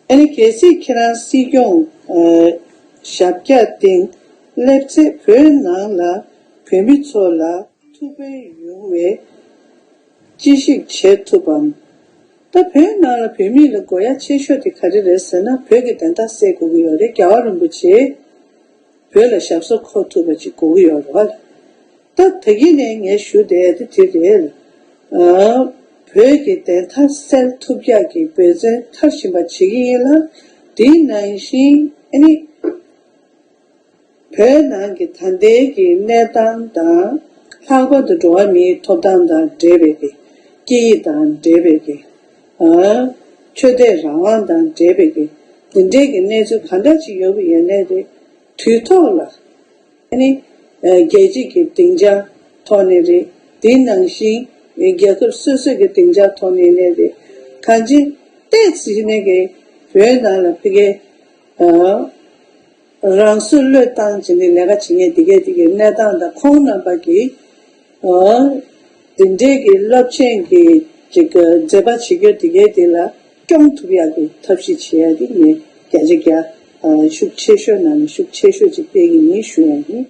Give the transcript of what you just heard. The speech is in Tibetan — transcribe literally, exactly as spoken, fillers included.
ཨ་ནི་གལ་སྲིད་ཁྱེད་རང་སྲིད་སྐྱོང་ཨ་ཞབས་བཀྱག་སྟེང་སླེབས་ཚེ་བོད་ནང་ལ་བོད་མི་ཚོ་ལ་ཐུགས་ཕན་ཡོང་བའི་ཅི་ཞིག་བྱེད་ཐུབ་བམ། ད་བོད་ནང་ལ་བོད་མི་ལ་དགོས་ཡ་ཆེ་ཤོས་དེ་ག་རེ་རེད་ཟེར་ན། བོད་ཀྱི་བདེན་མཐའ་གསལ་དགོས་ཀྱི་ཡོད་རེད། རྒྱལ་བ་རིན་པོ་ཆེ་བོད་ལ་ཞབས་སོར་འཁོད་ཐུབ་པ་ཅིག་དགོས་ཀྱི་ཡོད་རེད་བ། ད་ད་གིན་ནས་ངས་ཞུ་བསྡད་དེ་དེ་རེད། ཨ། བོད་ཀྱི་བདེན་མཐའ་གསལ་ཐུབ་ཡག་གི་འབད་བརྩོན་མཐར་ཕྱིན་པ་བྱེད་ཀྱི་ཡིན་ལ། དེའི་ནང་བཞིན་ཨ་ནི་བོད་ནང་གི་ད་ལྟའི་གི་གནས་སྟངས་དང་། ལྷག་པར་དུ་འགྲོ་བ་མིའི་ཐོབ་ཐང་དང་འབྲེལ་བའི་གི། སྐད་ཡིག་དང་འབྲེལ་བའི་གི། ཨ། ཆོས་དད་རང་དབང་དང་འབྲེལ་བའི་གི། འདི་འདྲའི་གི་གནས་ཚུལ་གང་འདྲ་ཅིག་ཡོད་པ་ཡིན་ནའི་རེད། དུས་ཐོག་ལ་ཨ་ནི་རྒྱལ་སྤྱི་གི་སྡིངས་ཆ་ཐོག་ནས་རེད། དེའི་ནང་བཞིན་རྒྱལ་ཁབ་སོ་སོ་གི་སྡིངས་ཆ་ཐོག་ནས་ནས་རེད། གང་ཅི་ཏོག་ཙམ་ནས་གི་བོད་ནང་ལ་ཕ་གི་ཨ་རང་སྲོག་བློས་བཏང་བྱས་ནས་ལས་ཀ་བྱེད་མཁན་དེ་གའི་དེ་གའི་གནས་སྟངས་དང་། ཁོང་རྣམ་པ་གི་ཨ་འདི་འདྲའི་གི་རླབས་ཆེན་གྱི་ཅིག་མཛད་པ་བྱེད་རྒྱུ་དེ་གའི་དེ་ལ་སྐྱོང་ཐུབ་ཡག་གི་ཐབས་ཤེས་བྱེད་ཡག་དེ་ངས་བརྒྱ་ཆ་བརྒྱ་ཨ་ཤུགས་ཆེ་ཤོས་ནང་ནས་ཤུགས་ཆེ་ཤོས་ཅིག་སྤེལ་གྱི་ཡིན་ཞུ་ཡག་ཡིན།